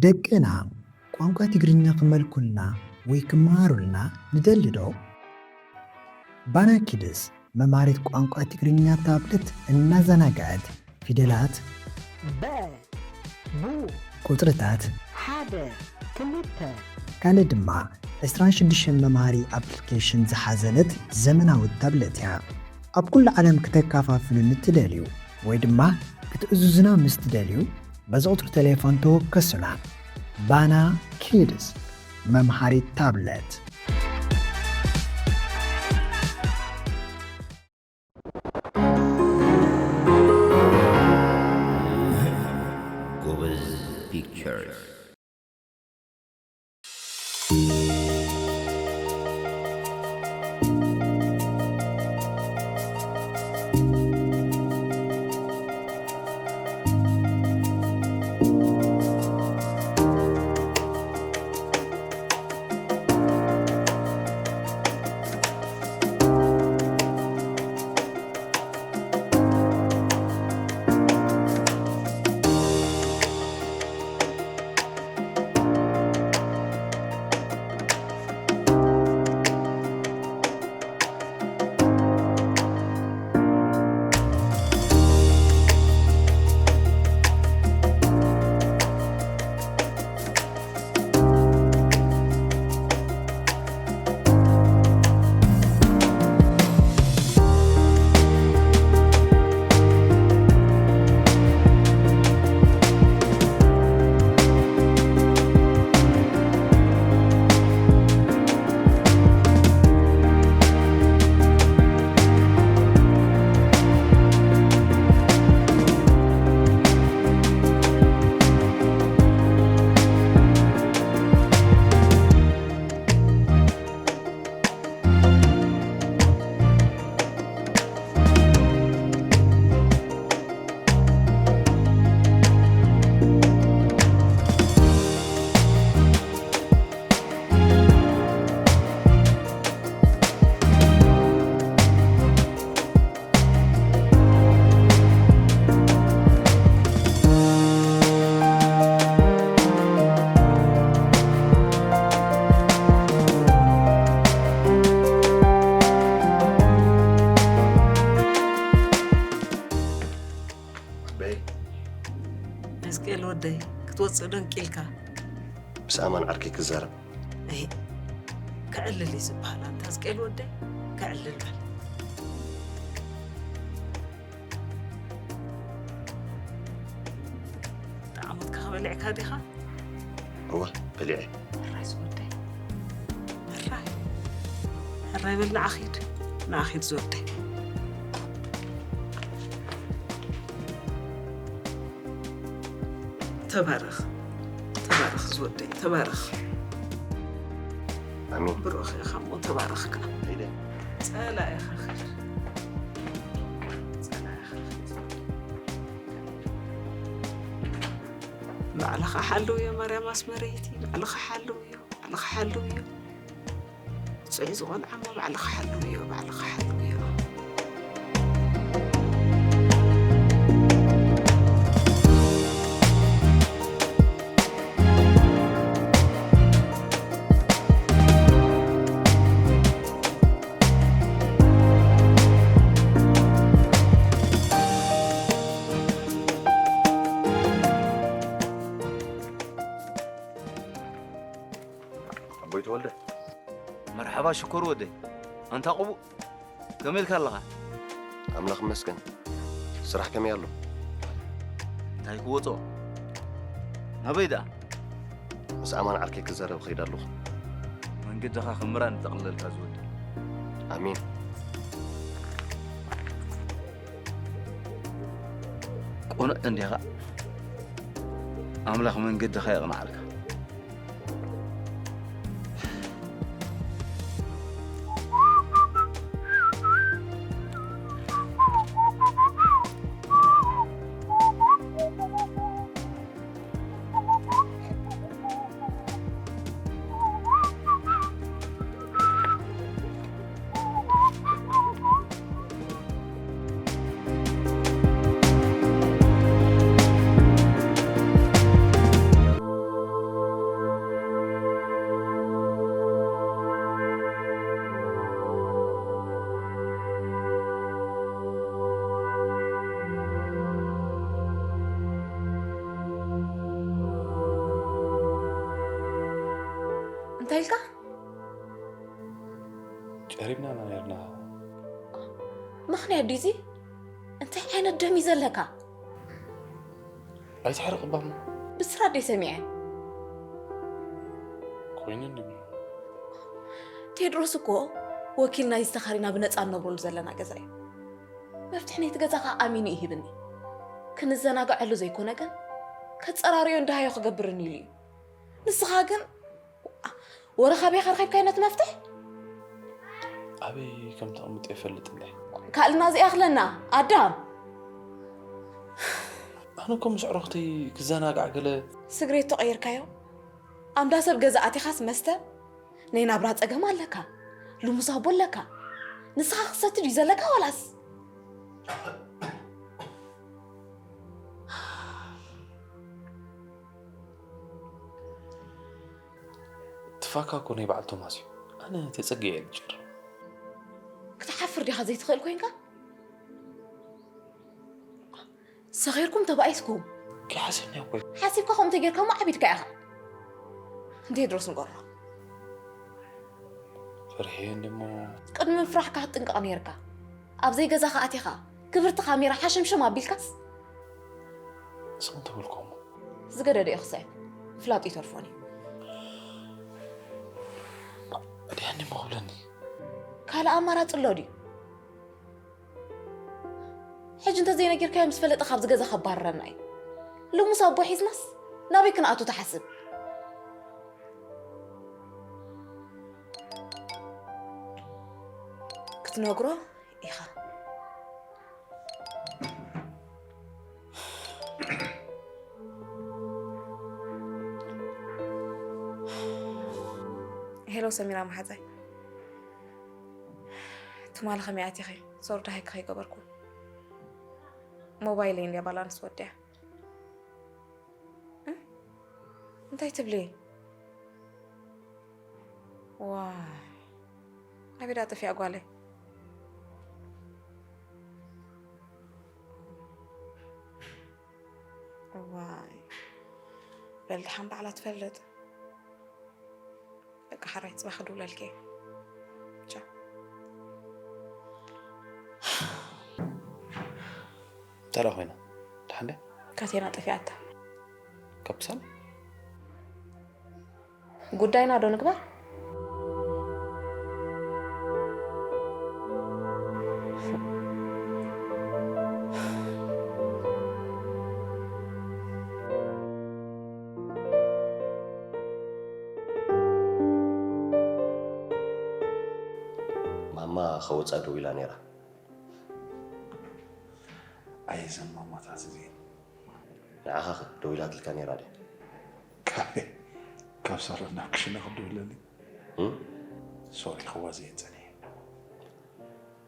ደቅና ቋንቋ ትግርኛ ክመልኩልና ወይ ክመሃሩልና ንደሊ ዶ? ባና ኪድስ መምሃሪት ቋንቋ ትግርኛ ታብለት እናዘናግዐት ፊደላት፣ በ፣ ቡ፣ ቁጽርታት፣ ሓደ፣ ክልተ፣ ካልእ ድማ ዕስራን ሽዱሽተን መምሃሪ ኣፕሊኬሽን ዝሓዘለት ዘመናዊት ታብለት እያ። ኣብ ኩሉ ዓለም ክተከፋፍሉ ንትደልዩ ወይ ድማ ክትእዝዙና ምስ ትደልዩ፣ በዚ ቁጽሪ ቴሌፎን ተወከሱና። ባና ኪድስ፣ መምሃሪት ታብለት። ጎበዝ ፒክቸርስ። በይ። ሕዝቅኤል ወደይ፣ ክትወፅእ ደንቂልካ? ምስ ኣማን ዓርከይ ክዛረብ። እይ፣ ከዕልል እዩ ዝበሃል። ኣንታ ሕዝቅኤል ወደይ፣ ከዕልል በል። ጣዕሞትካ ከበሊዕካ ዲኻ? እወ፣ በሊዐ። ሕራይ ዝወደይ። ሕራይ። ሕራይ በል፣ ንዓ ኺድ። ንዓ ኺድ ዝወደይ። ተባረኽ። ተባረኽ ዝወደይ፣ ተባረኽ። ኣሜን። ብሩኽ ኢኻ እሞ ተባረኽካ። ኢለ። ጸላኢኻ ኺድ። ጸላኢኻ ኺድ። ባዕልኻ ሓልውዮ ማርያም ኣስመረይቲ፣ ባዕልኻ ሓልውዮ፣ ባዕልኻ ሓልውዮ። ጽዑ ዝቖልዓ እሞ ባዕልኻ ሓልውዮ፣ ባዕልኻ ሓልውዮ። ኣቦይ ተወልደ። መርሓባ ሽኮር ወደይ። ኣንታ ቅቡእ፣ ከመይ ኢልካ ኣለኻ? ኣምላኽ ይመስገን። ስራሕ ከመይ ኣሎ? እንታይ ክወጾ? ናበይ ደኣ? ምስ ኣማን ዓርከይ ክዛረብ እኸይድ ኣለኹ። መንገድኻ ክምራን ይጠቕልለልካ ዝወደይ። ኣሜን። ቅኑዕ እንዲኻ። ኣምላኽ መንገድኻ የቕንዓልካ። ኢልካ? ጨሪምና ኢና ነርና። ምኽንያት ድዩ እዚ? እንታይ ዓይነት ደም እዩ ዘለካ? ኣይትሕረቕ እባ እሞ። ብስራት ደይ ሰሚዐ። ኮይኑ እንዲሞ። ቴድሮስ እኮ ወኪል ናይ ዝተኻሪና ብነፃ እንነብረሉ ዘለና ገዛ እዩ። መፍትሒ ናይቲ ገዛ ከዓ ኣሚኑ እዩ ሂብኒ። ክንዘናግዐሉ ዘይኮነ ግን ከፀራርዮ እንዳሃዮ ክገብርኒ ኢሉ እዩ። ንስኻ ግን ወረ ካበይ ኢኻ ረኺብካዮ ነቲ መፍትሕ? ኣበይ ከም ተቐምጦ ይፈልጥ እንደ። ካልእና ዘይኣኽለና ኣዳም። ኣነ እኮ ምስ ኣዕሩኽተይ ክዘናጋዕ ገለ። ስግሬቶ ቀይርካዮ? ኣምዳ ሰብ ገዛ ኣቲኻስ መስተ? ናይ ናብራ ጸገም ኣለካ። ልሙስ ኣቦ ኣለካ። ንስኻ ክሰቲ ድዩ ዘለካ ዋላስ? ትፋካ እኮ ናይ በዓል ቶማስ እዩ። ኣነ ተጸጊዐ እየ ዝጭር። ክትሓፍር ዲኻ ዘይትኽእል ኮንካ? ሰኺርኩም ተባኢስኩም። ከይሓሰብናዮ እኮ እዩ። ሓሲብካ ከምኡ ተጌርካ እሞ ዓቢድካ ኢኻ። ቴድሮስ ንገሮ። ፈርሕየ እንድሞ። ቅድሚ ምፍራሕካ ክትጥንቀቕ ነይርካ። ኣብ ዘይገዛኻ ኣቲኻ ክብርቲ ካሜራ ሓሸምሸም ኣቢልካስ? ስቕ እንተበልኩ እሞ። ዝገደደ እዩ ክሳይ። ምፍላጡ ይተርፎን እዩ። ኣዲሃኒ እሞ ክብለኒ። ካልእ ኣማራጺ ኣሎ ድዩ? ሕጂ እንተዘይነጊርካዮ ምስ ፈለጠ ካብዚ ገዛ ከባርረና እዩ። ልሙስ ኣቦ ሒዝናስ ናበይ ክንኣቱ ትሓስብ? ክትነግሮ ኢኻ። ሄሎ ሰሚራ መሓዛይ፣ ትማሊ ከመይ ኣቲኺ? ሶሪ ደሃይኪ ከይገበርኩ። ሞባይለይ እንድያ ባላንስ ወዲኣ። እ? እንታይ ትብሊ? ዋይ፣ ኣበይ ደኣ ጠፊኣ ጓለይ? ዋይ፣ በል ደሓን ባዕላ ትፈልጥ። በቃ ሓራይ ጽባሕ ክድውለልኪ እየ። ቻው። እንታይ ደኣ ኮይና? ደሓን ድያ? ካቴና ጠፊኣታ። ካብ ክሳድ? ጉዳይና ዶ ንግበር? ማማ ከወጻ ደው ኢላ ነይራ። ኣየ እዘን ማማታት እዚኤን። ንዓኻ ኸ ደው ኢላትልካ ነይራ ድያ? ካበይ? ካብ ሳሎን ናብ ክሽነ ክትድውለለይ? እም? ሶሪ፣ ክዋዘ እየ ጸኒሐ።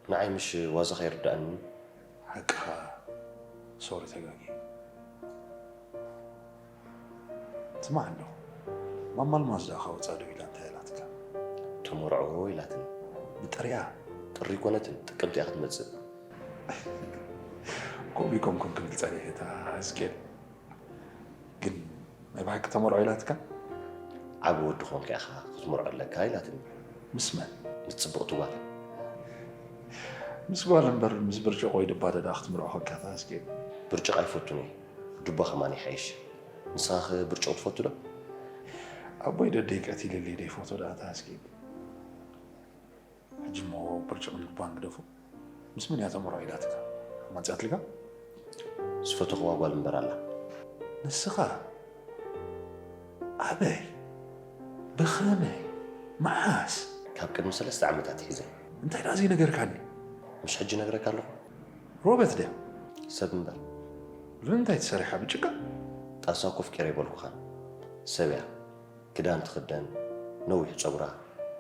ንዓይ ምሽ ዋዛኻ ይርድኣኒ። ሓቅኻ፣ ሶሪ፣ ተጋግየ። ስማዕ እንዶ፣ ማማ ኣልማዝ ደኣ ካብ ወጻኢ ደው ኢላ እንታይ ኢላትካ? ተመርዖ ኢላትኒ። ብጥሪኣ? ጥሪ ኣይኮነትን፣ ጥቅምቲ እያ ክትመጽእ። ከምኡ ኣይኮንኩን ክብል ጸኒሐ፣ እታ ህዝቅኤል። ግን ናይ ብሓቂ ተመርዖ ኢላትካ? ዓቢ ወዲ ኾንካ ኢኻ ክትምርዖ ኣለካ ኢላትኒ። ምስ መን? ምስ ጽብቕቲ ጓል። ምስ ጓል እምበር ምስ ብርጭቕ ወይ ድባ ደኣ ክትምርዖ ኾንካ፣ እታ ህዝቅኤል። ብርጭቕ ኣይፈቱን እየ። ዱባ ከማን ይሓይሽ። ንስኻኸ ብርጭቕ ትፈቱ ዶ? ኣቦይ ደደይ ቀቲልለይ ደይፈቶ ደኣ ተሃስኪ። ሕጂ እሞ ብርጭቕን ዱባን ግደፎ። ምስ መን እያ ተመርዖ ኢላትካ? ኣማጺኣትልካ? ዝፈተኽዋ ጓል እምበር ኣላ። ንስኻ? ኣበይ? ብኸመይ? መዓስ? ካብ ቅድሚ ሰለስተ ዓመታት ሒዘ። እንታይ ደኣ ዘይነገርካኒ? ምሽ ሕጂ ነግረካ ኣለኹ። ሮበት ድያ? ሰብ እምበር። ብምንታይ ትሰርሓ? ብጭቃ? ጣሳ ኮፍ ቄረ ይበልኩኻን። ሰብ እያ። ክዳን ትኽደን፣ ነዊሕ ጸጉራ፣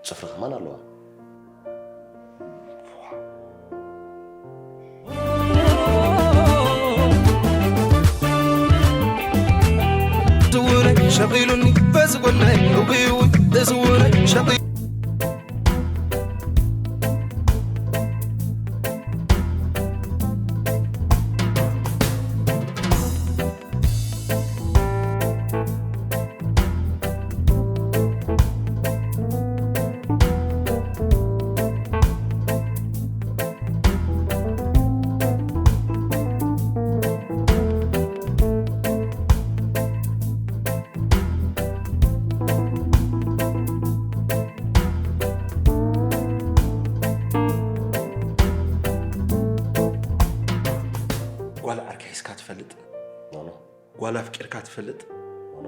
ጽፍሪ ከማን ኣለዋ። ዝውረ ሸቂሉኒ በዚ ጎነይ እውይ እውይ ዝውረ ሸቂ ትፈልጥ? ኖኖ። ጓል ኣፍቂርካ ትፈልጥ? ኖኖ።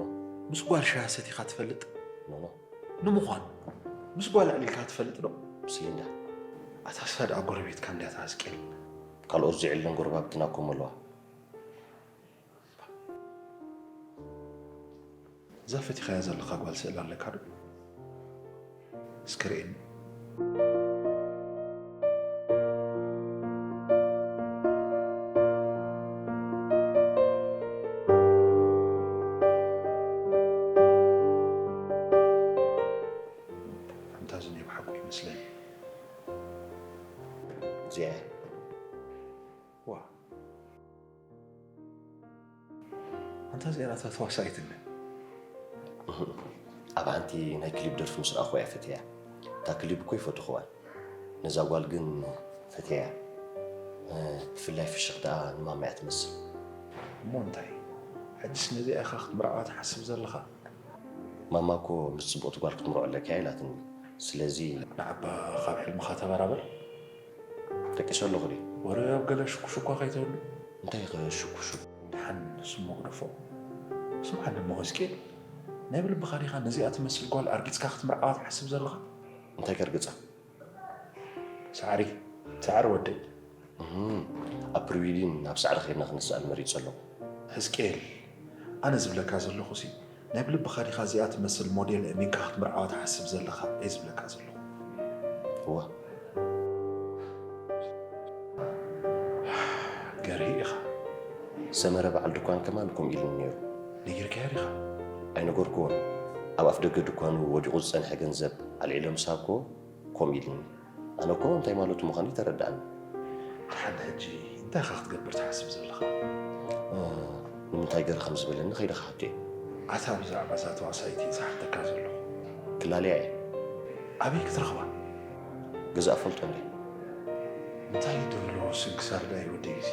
ምስ ጓል ሻሂ ሰቲኻ ትፈልጥ? ኖኖ። ንምዃኑ ምስ ጓል ኣዕሊልካ ትፈልጥ ዶ? ምስ ሊንዳ። ኣታ እሳ ደኣ ጎረቤትካ እንድያ፣ ኣታ ሕዝቅኤል። ካልኦት ዝዕልን ጎረባብትና እኮ ኣለዋ። እዛ ፈቲኻያ ዘለኻ ጓል ስእላ ኣለካ ዶ? እስከ ርእየኒ። ኣንታ እዚ ናይ ብሓቁ ይመስለኒ። እዚኣ እያ። ዋ። ኣንታ እዚኣ ናታ ተዋሳኢት እንደ። ኣብ ሓንቲ ናይ ክሊፕ ደርፊ ምስ ረኣኹዋ እያ ፈትያ። እታ ክሊፕ እኮ ይፈትኹዋን። ነዛ ጓል ግን ፈትያ እያ። እ፣ ብፍላይ ፍሽኽታኣ ንማማ እያ ትመስል። እሞ እንታይ? ሕጅስ ነዚኣ ኢኻ ክትምርዓዋ ትሓስብ ዘለኻ? ማማ እኮ ምስ ጽቡቕቲ ጓል ክትምርዖ ኣለካ እያ ኢላትኒ። ስለዚ ንዓባ ካብ ሕልምኻ ተበራበር። ደቂሰ ኣለኹ ድየ? ወረ ኣብ ገለ ሽኩሽኳ ከይትህሉ። እንታይ ኸ ሽኩሽኩ? ደሓን ንሱ እሞ ግደፎ። ስምዓኒ እሞ ህዝቅኤል፣ ናይ ብልብኻ ዲኻ ነዚኣ ትመስል ጓል ኣርጊጽካ ክትምርዓዋ ትሓስብ ዘለኻ? እንታይ ከርግጻ? ሳዕሪ፣ ሳዕሪ ወደይ። እህም፣ ኣብ ፕሪዊዲን ናብ ሳዕሪ ኸይድና ክንስኣል መሪጸ ኣለኹ። ህዝቅኤል፣ ኣነ ዝብለካ ዘለኹሲ፣ ናይ ብልብኻ ዲኻ እዚኣ ትመስል ሞዴል ኣሚንካ ክትምርዓዋ ትሓስብ ዘለኻ እየ ዝብለካ ዘለኹ። እወ። ገርሂ ኢኻ። ሰመረ በዓል ድኳን ከማን ከምኡ ኢሉኒ ነይሩ። ነጊርካዮ ዲኻ? ኣይነገርኩዎን። ኣብ ኣፍ ደገ ድኳኑ ወዲቑ ዝጸንሐ ገንዘብ ኣልዒለ ምስ ሃብክዎ፣ ከምኡ ኢሉኒ። ኣነ እኮ እንታይ ማለቱ ምዃኑ ኣይተረድኣንን። ደሓን ሕጂ እንታይ ኢኻ ክትገብር ትሓስብ ዘለኻ? እ፣ ንምንታይ ገለ ከም ዝበለኒ ከይደ ክሓቶ እየ። ኣታ ብዛዕባ እዛ ተዋሳኢት እየ ዝሓተካ ዘለኹ። ክላለያ እየ። ኣበይ ክትረኽባ? ገዛ እፈልጦ እንዴ? እንታይ እዩ ዘሎ ስንክሳር ዳይ ወደይ እዚ?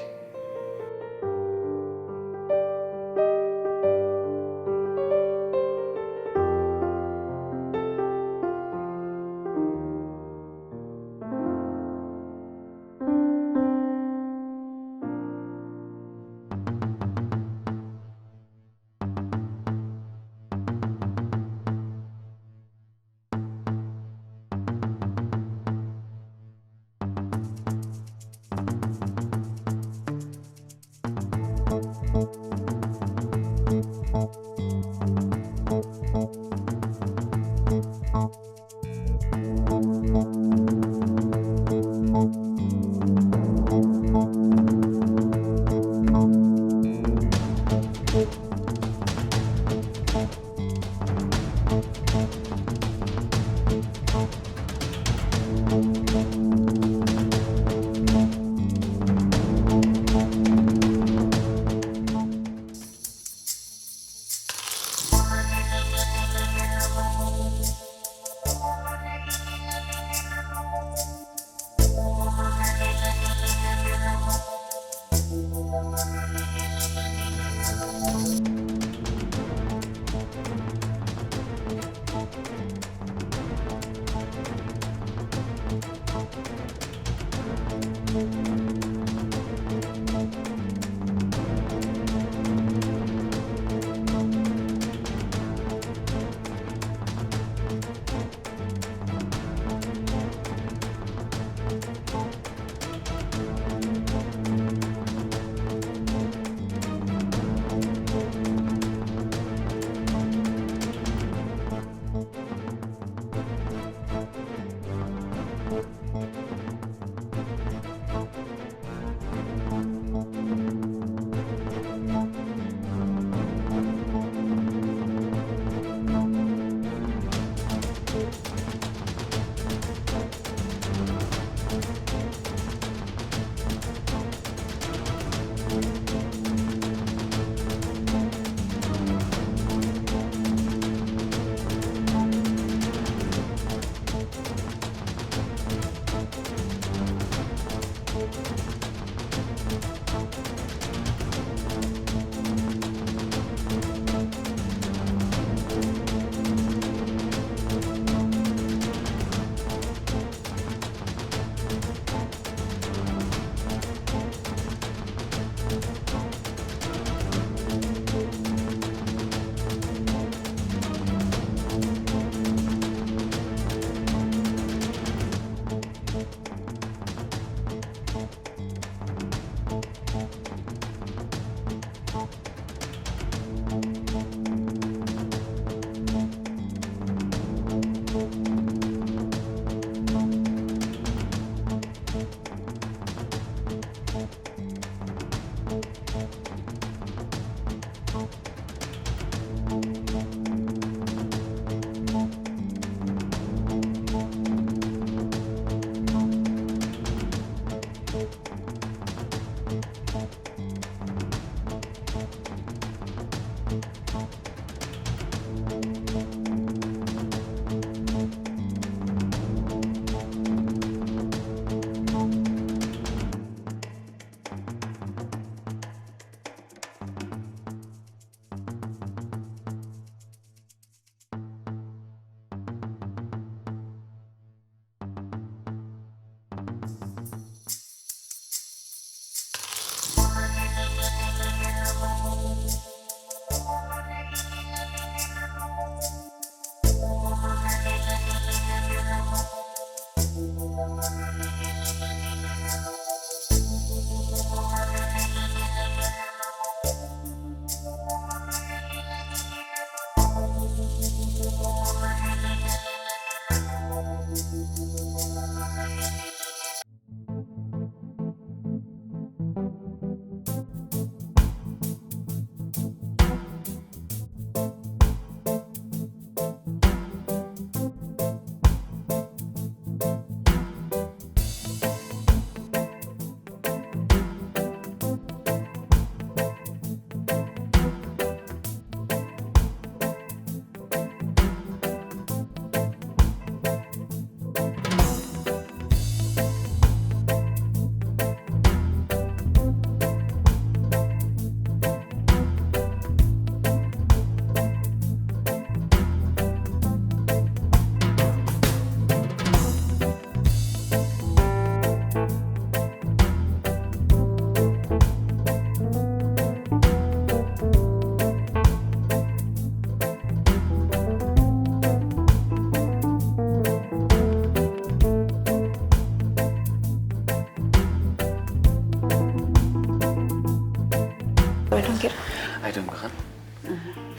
ኣይደንግኸን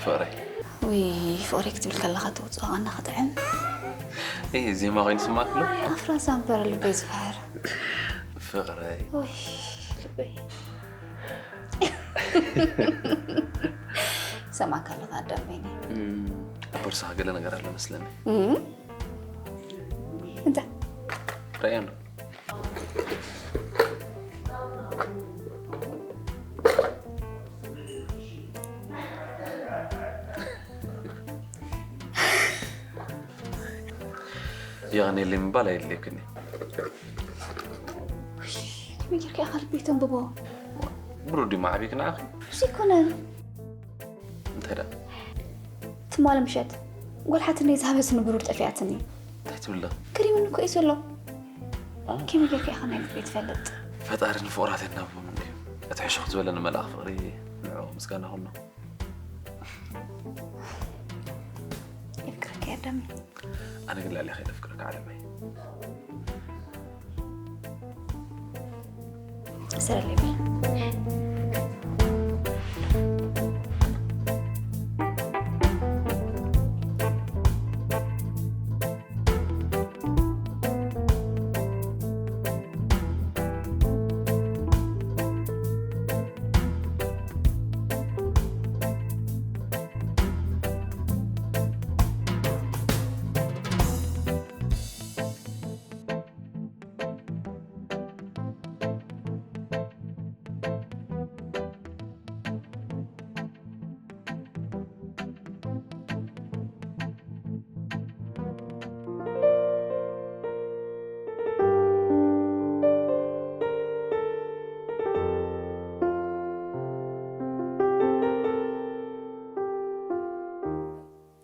ፍቕረይ። ውይ ፍቕሪ ክትብል ከለኻ ተውፅኦ ቃና ክጥዕም። ይህ ዜማ ኮይኑ ስማዕክሎ? ኣፍራዛ እምበር ልበይ ዝፈር። ፍቕረይ ውይ ልበይ። ሰማዕካ ኣለኻ ኣዳም በይነይ። ኣብ ቦርሳኻ ገለ ነገር ኣሎ መስለኒ። እንታይ? ራእያ ኣሎ። የቐንየለይ ምባል ኣየድልየክን እዩ። ከመይ ጌርካ ኢኻ ልበይ ተንብቦ? ብሩድ እዩ ማዕቢክ ንዓኺ። ዘይኮነን። እንታይ ደኣ? ትማሊ ምሸት ጓል ሓትነይ ዝሃበትኒ ብሩድ ጠፊኣትኒ። እንታይ ትብለ? ገሪሙኒ እኮ እዩ ዘሎ። ኦ። ከመይ ጌርካ ኢኻ ናይ ልበይ ትፈልጥ? ፈጣሪ ንፍቑራት የናብቦም እንድዩ። እቲ ሕሹኽ ዝበለኒ መልኣኽ ፍቕሪ ንዕኡ ምስጋና ኩኖ። የፍቅረካ ኣዳም። ኣነ ግን ልዕሊ ከይደፍቅረካ ዓለመይ። ሰለለይ በል።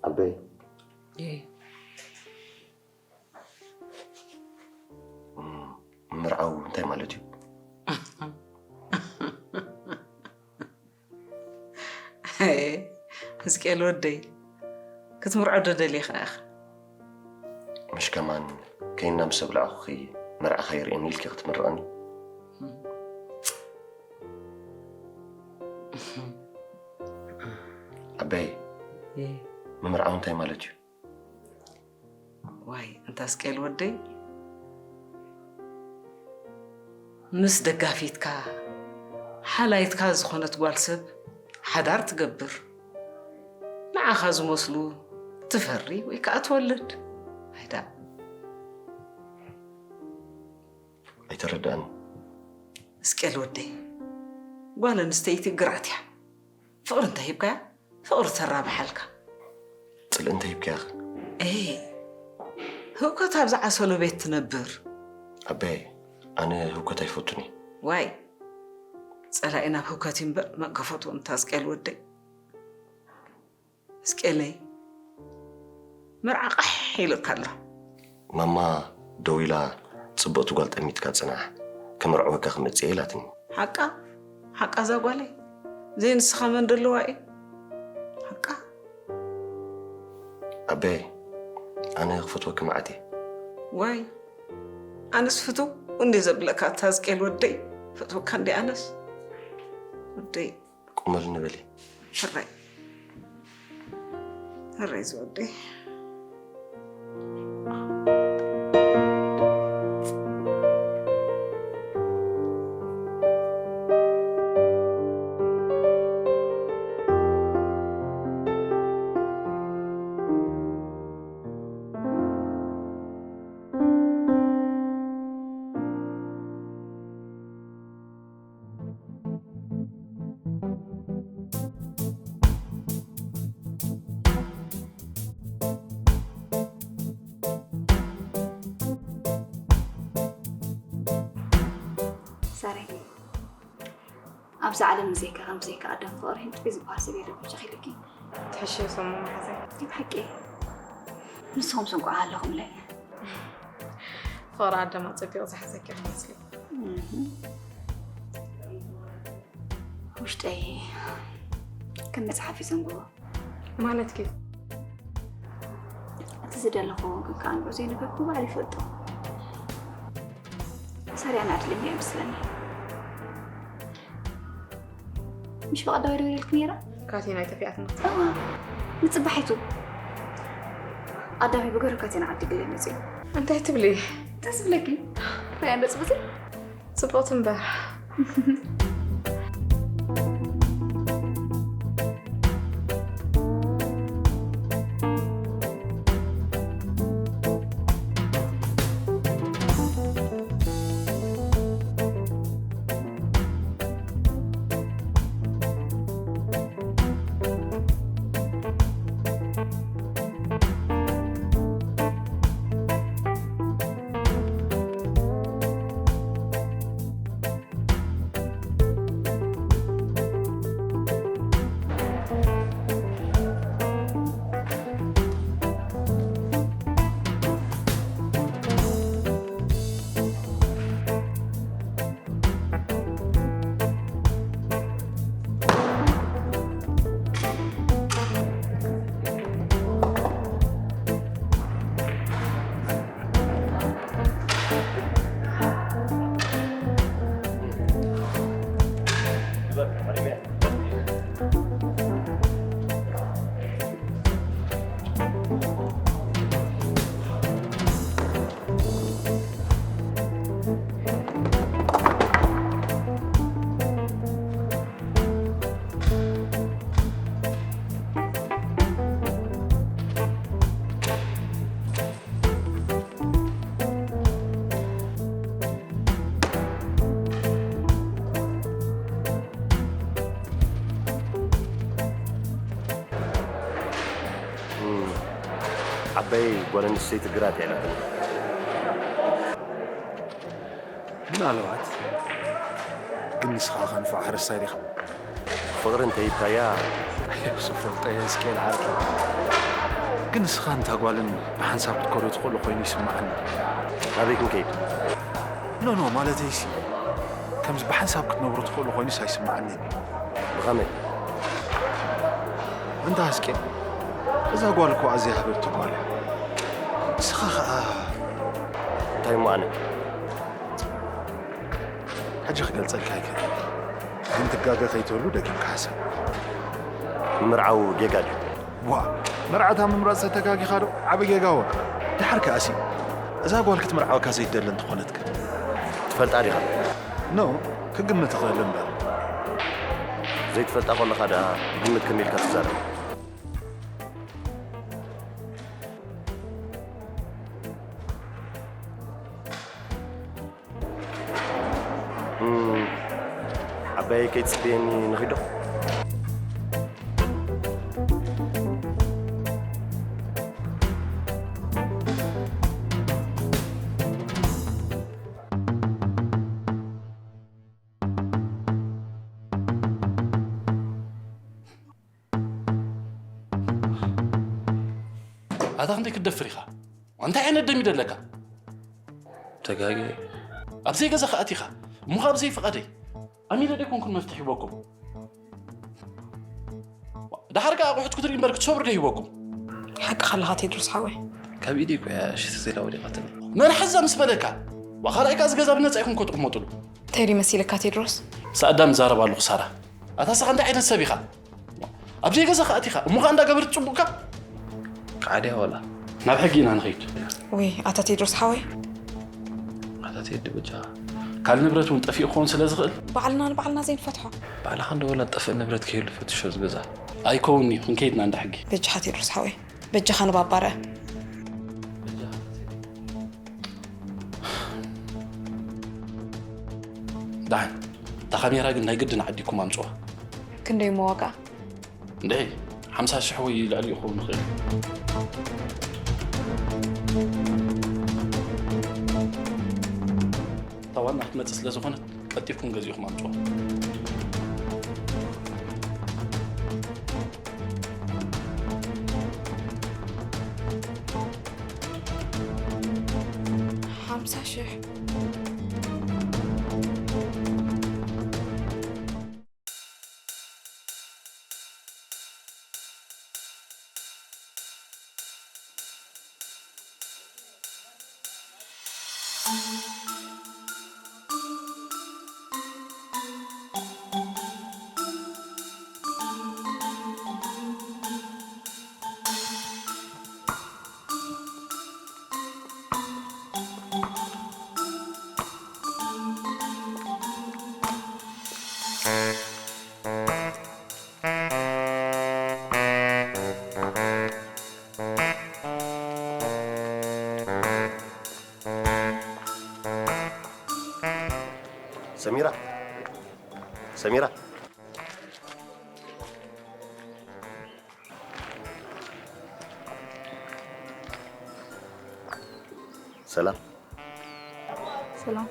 ኣበይ ምርዓው እንታይ ማለት እዩ? ሕዝቅኤል ወደይ ክትምርዖ ዶ ደሊኻ ኢኻ? ምሽ ከማን ከይና ምስ ኣብላዕኹኺ መርዓኻ ይርእየኒ ኢልኪ ክትምርቐኒ? ኣበይ ምምርዓው እንታይ ማለት እዩ? ዋይ እንታ ሕዝቅኤል ወደይ ምስ ደጋፊትካ ሓላይትካ ዝኾነት ጓል ሰብ ሓዳር ትገብር ንዓኻ ዝመስሉ ትፈሪ ወይ ከዓ ትወልድ ኣይዳ ኣይተረዳእን እስቄል ወደይ ጓል ኣንስተይቲ ግራት እያ ፍቕሪ እንተ ሂብካያ ፍቕሪ ተራብሓልካ ፅልኢ እንተ ሂብካያ እ ህውከት ኣብ ዝዓሰሎ ቤት ትነብር ኣበይ ኣነ ህውከት ኣይፈቱን እየ ዋይ ፀላኢ ናብ ህውከት እምበር መገፈቱ እንታ እስቄል ወደይ እስቄለይ መርዓ ቃሕ ኢልካ ኣሎ ማማ ደው ኢላ ፅብቕቲ ጓል ጠሚትካ ፅናሕ ክምርዕወካ ክመፅእ ኢላትኒ ሓቃ ሓቃ እዛ ጓለይ ዘይንስኻ መን ደለዋ እዩ ሓቃ ኣበይ ኣነ ክፈትወኪ መዓት እየ ዋይ ኣነስ ፍትው እንዴ ዘብለካ እታ ዝቄል ወደይ ፈትወካ እንዴ ኣነስ ወደይ ቁመል ንበሊ ሕራይ ሕራይ ዝወደይ ሳረይ ኣብዛ ዓለም ንዘይካ ከም ብዘይካ ኣዳም ፍቕሪ ህንጥጢ ዝበሃል ሰብ የለን ብቻ ኺልኪ ትሕሽዮ ሰሙ መሓዘይ ናይ ብሓቂ ንስኹም ስንቁዓ ኣለኹም ኢለ እየ ፍቕሪ ኣዳም ኣፀቢቑ ዝሓዘኪ ክመስለኒ ውሽጠይ ከም መፅሓፍ ይዘንብቦ ማለት ኬፍ እቲ ዝደለኹ ክከኣንዑ ዘይነበርኩ ባዕሉ ይፈልጦ ሰሪያ ናዕድል እምኒ ኣይመስለኒ ምሽ ብቐዳዊ ደዊለልኪ ነይራ? ካቴና ኣይጠፊኣትና። እዋ፣ ንጽባሒቱ ኣዳሚ ብገሩ ካቴና ዓዲ ግለ መጽዩ። እንታይ ትብሊ? ደስ ብለኪ? ራያ እንዶ ጽቡቲ? ጽቡቕቲ እምበር። ዓባይ ጓል ኣንስተይቲ ግራት እያ ኢላትኒ። ምናልባት ግን ንስኻ ከንፋዕ ሓረስታይ ዲኻ? ፍቕሪ እንተይታያ። ዝፈልጦ እየ እስኬል ዓርኪ። ግን ንስኻ እንታ ጓልን ብሓንሳብ ክትከዶ ትኽእሉ ኮይኑ ይስምዓኒ። ናበይ ክንከይድ? ኖ ኖ ማለተይሲ ከምዚ ብሓንሳብ ክትነብሩ ትኽእሉ ኮይኑስ ኣይስምዓኒ። ብኸመይ? እንታ እስኬል እዛ ጓል እኮ ኣዝያ ሃብቲ ጓል እያ። ንስኻ ኸኣ እንታይ እሞ ኣነ? ሕጂ ክገልጸልካ ኣይክእልን። ግን ትጋገ ከይትህሉ ደጊምካ ሕሰብ። ምምርዓው ጌጋ ድዩ? ዋ፣ መርዓታ ምምራጽ ተተጋጊኻ ዶ? ዓቢ ጌጋ ወ። ድሓር ከኣሲ እዛ ጓል ክትምርዓወካ ዘይትደሊ እንተኾነት ከ? ትፈልጣ ዲኻ? ኖ፣ ክግምት እኽእል እምበር። ዘይትፈልጣ ከለኻ ደኣ ግምት ከመይ ኢልካ ትዛረብ? እም፣ ዓባየይ ከይትጽበየኒ ንኺዶ? ኣታ ክንደይ ክትደፍር ኢኻ? እንታይ ዓይነት ደም ይደለካ? ተጋግየ። ኣብ ዘይገዛ ከኣቲኻ እሞ ካብ ዘይፍቓደይ ኣሚረ ደይኮንኩን መፍትሕ ሂቦኩም። ድሓር ከኣ ኣቑሑት ክትርኢ እምበር ክትሰብሩ ዶ ሂቦኩም? ሓቅኻ ኣለኻ ቴድሮስ ሓወይ። ካብ ኢደይ እኮ እያ ሽቲ ዘይላ ወዲቓትኒ። መን ሓዛ ምስ በለካ? ዋ፣ ካልኣይ ከኣ እዚ ገዛ ብነጻ ኢኹም ከትቕመጡሉ። ቴዲ መሲልካ ቴድሮስ? ሰኣዳም እዛረብ ኣለኹ ሳራ። ኣታ ንስኻ እንታይ ዓይነት ሰብ ኢኻ? ኣብ ዘይገዛኻ ኣቲኻ እሞ ኸኣ እንዳገበርት ጽቡቕካ? ከዓድያ ወላ? ናብ ሕጊ ኢና ንኸይድ። ውይ ኣታ ቴድሮስ ሓወይ። ኣታ ቴዲ በጃኻ። ካልእ ንብረት እውን ጠፊኡ ክኸውን ስለ ዝኽእል። ባዕልና ንባዕልና ዘይንፈትሖ። ባዕልኻ እንዶ ወላ ጠፍእ ንብረት ከይህሉ ፈትሾ ዝገዛ። ኣይከውን'ዩ፣ ክንከይድ ኢና እንዳ ሕጊ። በጃኻ ቴድሮስ ሓወይ። በጃኻ ንባባረ። ደሓን፣ እታ ካሜራ ግን ናይ ግድን ዓዲግኩም ኣምጽዋ። ክንደይ እሞ ዋጋ? እንድዒ፣ ሓምሳ ሽሕ ወይ ልዕሊኡ ክኸውን ይኽእል። እታ ዋና ክትመጽእ ስለ ዝኾነት፣ ቀልጢፍኩም ገዚእኹም ኣምጽዋ። ሓምሳ ሽሕ። ሰሚራ፣ ሰሚራ። ሰላም። ሰላም።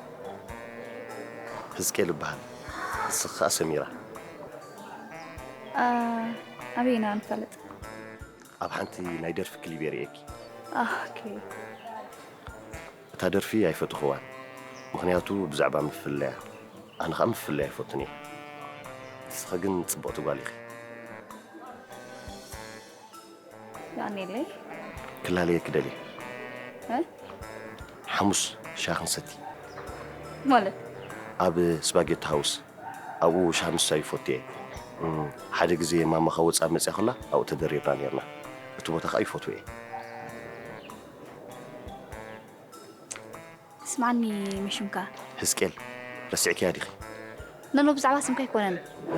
ህዝቅኤል እበሃል። ንስኺ ከኣ ሰሚራ። አ፣ ኣበይ ኢና ንፋለጥ? ኣብ ሓንቲ ናይ ደርፊ ክሊብ የርእየኪ። ኦኬ። እታ ደርፊ ኣይፈትኽዋን፣ ምኽንያቱ ብዛዕባ ምፍልላያ። ኣነ ኸኣ ምፍልላይ ኣይፈቱን እየ። ንስኺ ግን ጽብቕቲ ጓል ኢኺ። የቐንየለይ። ክላለየኪ ደልየ። እ? ሓሙስ ሻሂ ክንሰቲ። ማለት? ኣብ ስፓጌቲ ሃውስ፣ ኣብኡ ሻሂ ምስታይ ይፈቱ እየ። እም፣ ሓደ ግዜ ማማ ካብ ወጻኢ መጽያ ከላ ኣብኡ ተደሪርና ኔርና። እቲ ቦታ ከኣ ይፈትዎ እየ። ስምዓኒ፣ መሽምካ? ህዝቅኤል፣ ረሲዕክያ ዲኺ? ነኖ፣ ብዛዕባ ስምካ ኣይኮነን። እ፣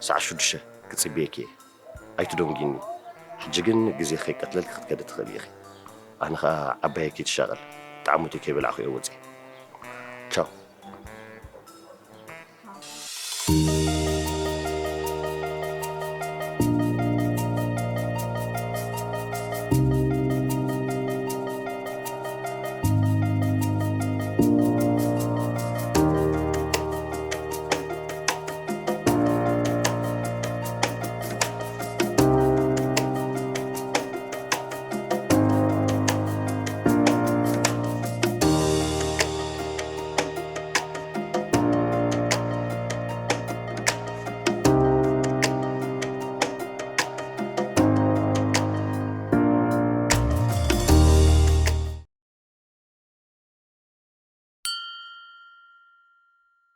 ሰዓት ሽዱሽተ ክጽበየኪ እየ። ኣይትደንጉይኒ። ሕጂ ግን ግዜ ከይቀትለልኪ ክትከዲ ትኽእሊ ኢኺ። ኣነ ኸኣ ዓባየይ ከይትሻቐል፣ ጣዕሙተይ ከይበላዕኩ እየ ወጺኤ።